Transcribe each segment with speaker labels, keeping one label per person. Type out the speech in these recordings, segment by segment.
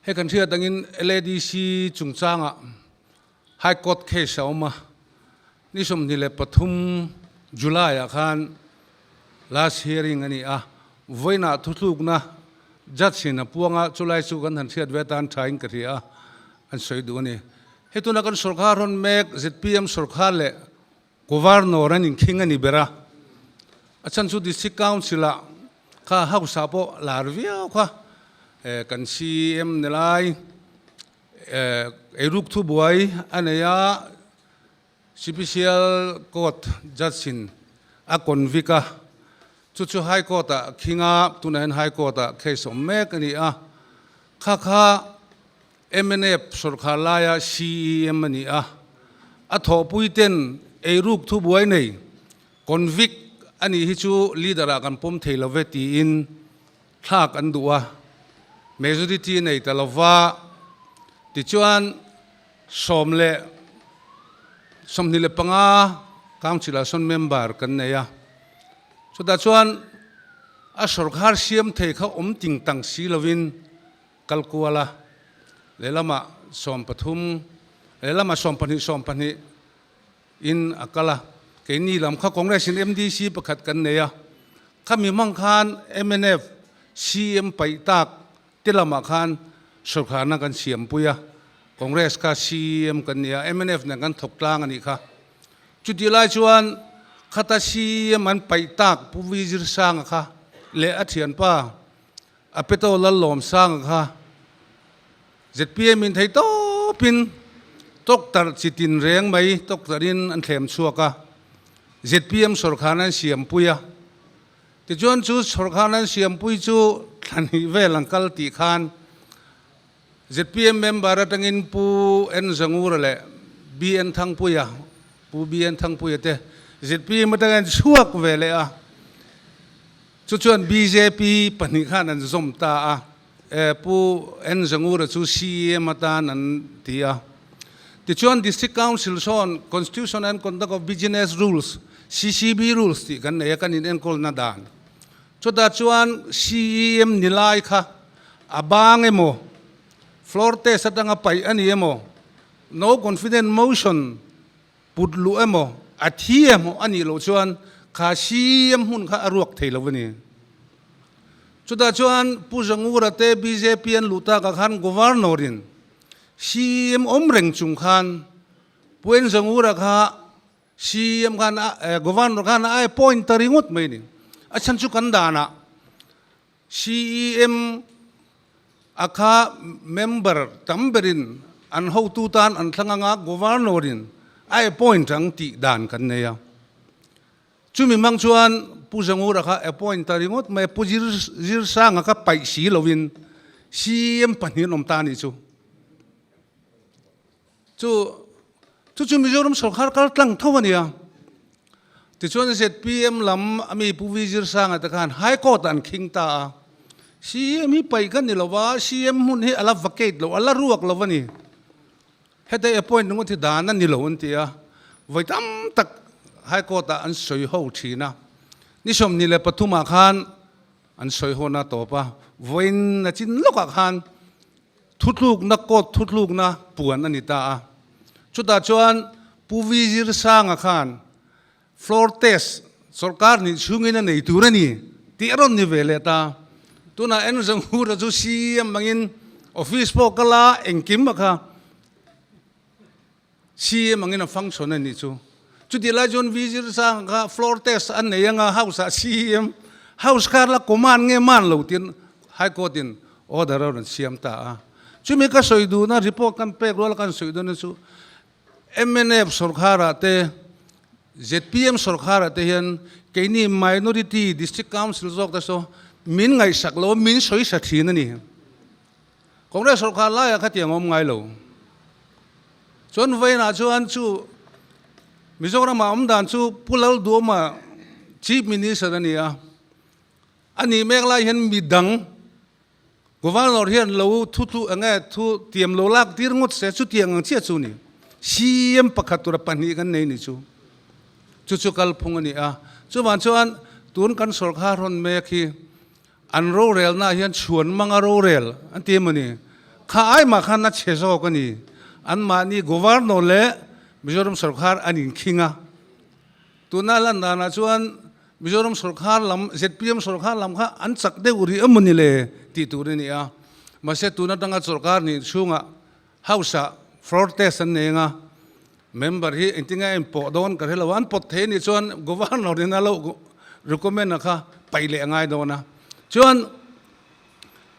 Speaker 1: Hei kan hriat angin LADC chungchangah High Court case a awm a, ni 23 July ah khan last hearing a ni a, vawiinah thuthlukna judge in a puang a, chulai chu kan han hriat ve atan thain ka hria a, an sawi duh a ni. Hei tuna kan sawrkar rawn mek zpm sawrkar leh Governor an inkhing a ni ber a, a chhan chu District Council ah kha House ah pawh lar viau kha kan CM ni lai eiruk thubuai a nei a, Special Court Judge in a convict a, chu chu High Court ah khing a, tunah hian High Court ah case awm mek a ni a, kha kha Mnf sawrkhar laia CEM a ni a, a thawhpui ten eiruk thubuai nei convict a nih hi chu leader ah kan pawm thei lo ve tiin thlak an duh a, majority nei ta lova tichuan 125 council ah sawn member kan nei a, chutah chuan a sawrkhar siam thei kha awm ting tang si lovin Kal kual a, lehlamah 13, lehlamah 12 12 in a kal a. Keini lam kha Congress in MDC pakhat kan nei a, khami hmang khan mnf CM paih tak te lamah khan sawrkharna kan siampui a, Congress kha CM kan ni a, mnf nen kan thawk tlang a nih kha. Chutih lai chuan khata CM an paih tak Pu Vizirsanga kha leh a thianpa A peto Lallawmsanga kha zpm in thei tawpin tawktarh chi tin reng mai tawktarhin an thlem chhuak a, zpm sawrkhan an siampui a. Tichuan chu sawrkhan an siampui chu thla hnih vel an kal tih khan zpm member atangin Pu N Zangura leh BN Thangpuia, Pu BN Thangpuia te zpm atangin an chhuak ve leh a. Chu chuan bjp pahnih khan an zawm ta a, Pu N Zangura chu CEM atan an ti a. Tichuan District Council sawn Constitution and Conduct of Business Rules, CCB Rules, tih kan nei a, kan inenkawlna dan. Chutah chuan CEM ni lai kha a bang emaw, floor test atanga paih a ni emaw, no confidence motion Put luh emaw, a thi emaw a nih loh chuan kha CEM hmun kha a ruak thei lo a ni. Chutah chuan Pu Zangura te bjp an luh takah khan Governor in CEM awm reng chung khan Pu En Zangura kha CEM khan a Governor khan a appoint ta ringawt mai a ni. A chhan chu kan danah CEM a kha member tam berin an hotu tan an thlang anga Governor in a appoint ang tih dan kan nei a. Chumi hmang chuan Pu Zangura kha appoint ta ringawt mai a, Pu Zirsanga kha paih si lovin CEM pahnih an awm ta a nih chu. Chu chu chu Mizoram sawrkar kal tlang tho a nia. Tichuan zpm lam ami Pu V Zirsanga te khan High Court ah an khing ta a. CM hi paih kha ni lo va, CM hmun hi a la vacate lo, a la ruak lo a ni. Heta appoint ringawt hi dan a ni lo an ti a. Vawi tam tak High Court ah an sawi ho thin a. Ni 23 ah khan an sawi ho na tawp a. Vawiin a chin lawkah khan Thutlukna court thutlukna puan a ni ta a. Chutah chuan Pu Vi Zirsanga khan floor test sawrkar nih chhungin a nei tur a ni tih a rawn ni ve leh ta. Tunah N Zanghura chu CEM angin office pawh kal a, engkim a kha CEM angin a function a nih chu. Chutih lai chuan Vi Zirsanga kha floor test an nei anga house ah CEM house kha la command nge man lo tiin High Court in order a rawn siam ta a. Chumi ka sawi duhna report kan pek rual a kan sawi duhna chu mnf sawrkharah te zpm sawrkharah te hian keini minority district council zawk te saw min ngaihsak lo a min sawi sa thin a ni. Congress sawrkar laiah khatiang a awm ngai lo. Chuan vawiinah chuan chu Mizorama awm dan chu Pu Lalduama Chief Minister a ni a, a nih mek lai hian midang Governor hian lo thu tlu eng nge thu tiam lo lak tir ngawt se chutiang ang chiah chu ni. CM pakhat tura pahnih kan nei ni chu. Chu chu kalphung a ni a. Chuvang chuan tun kan sawrkar hawn mek hi An rorelnaah hian chhuan manga rorel an ti emaw ni? Kha ai mah khan a chhe zawk a ni. Anmahni Governor leh Mizoram sorkar an inkhing a. Tuna lan danah chuan Mizoram sorkar lam, zpm sorkar lam kha an chak deuh rih emaw ni le tih tur a ni a. Mahse tun atanga sorkar nih chhungah House-ah floor test an nei anga member hi engtin nge a inpawh dawn ka hre lo a, an pawt thei anih chuan Governor in a lo recommend a kha paih leh a ngai dawn a. Chuan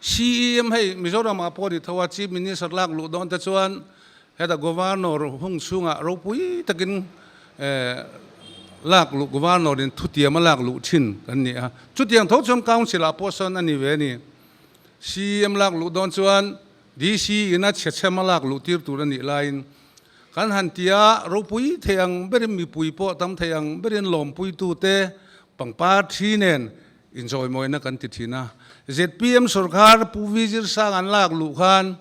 Speaker 1: CEM hei Mizoram ah pawh a ni tho a, Chief Minister lak luh dawn te chuan heta Governor hung chhungah ropui takin lak luh Governor in thutiam a lak luh thin kan ni a. Chutiang tho chuan Council ah pawh sawn a ni ve a ni. CEM lak luh dawn chuan DC in a chhe chhem a lak luh tir tur a nih laiin kan han ti a, ropui thei ang berin mipui pawh tam thei ang berin lawmpuitute pangpar thi nen inchawimawina kan ti thin a. Zpm sorkar Pu Vizir Sang an lak luh khan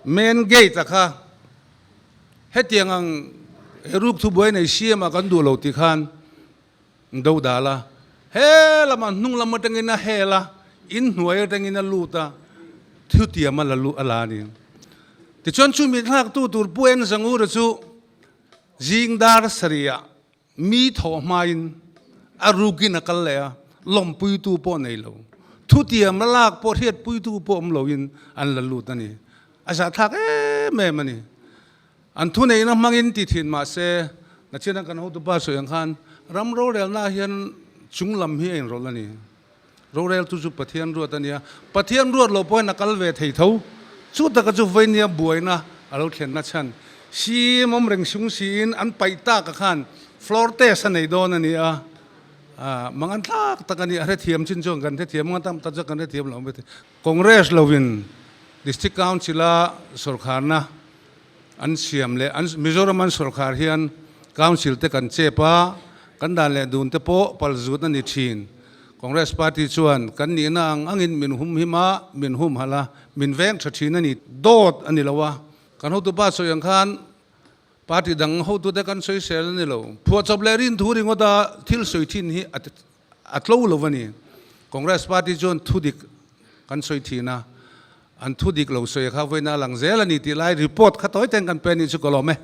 Speaker 1: main gate a kha hetiang ang ruk thubuai nei siam a kan duh lo ti khan do dal a, he lamah hnung lam atangin a hel a, in hnuai atangin a lut a, thutiam a la luh a la a ni. Tichuan chumi thlaktu tur Pu En Zangura chu zing dar sarihah mi thawh hmain a rukin a kal leh a, lawmpuitu pawh nei lo, thutiam a lak pawh hriatpuitu pawh awm loin an la lut a ni. A zahthlak em em a ni. An thuneihna hmangin ti thin mah se, nachina kan hotupa sawi ang khan ram rorelna hian chung lam hi a inrawlh a ni. Roreltu chu Pathian ruat a nia. Pathian ruat lo pawhin a kal ve thei tho. Chu taka chu veinia buaina a lo thlenna chhan. CM awm reng sung siin an paih tak a khan floor test a nei dawn a ni a. Mang an thlak tak a ni. A hrethiam chin chuan kan hrethiam ang a, tam tak chuan kan hrethiam lo ang bete. Congress lovin District Council-a sawrkharna an siam leh an Mizoram an sawrkhar hian Council te kan chep a, kan dan leh dun te pawh pal zut a ni thin. Congress Party chuan kan nihna ang angin min humhim a, min humhalh a, min veng tha thin a ni. Dawt a ni lo a, kan hotupa sawi ang khan party dang hotute kan sawisel a ni lo. Phuahchawp leh rinthu ringawta thil sawi thin hi a A tlo lo a ni. Congress party chuan thu dik kan sawi thin a, an thu dik lo sawi kha vawiin a lang zel a ni tih lai report kha tawi ten kan pe a nih chu ka lawm e.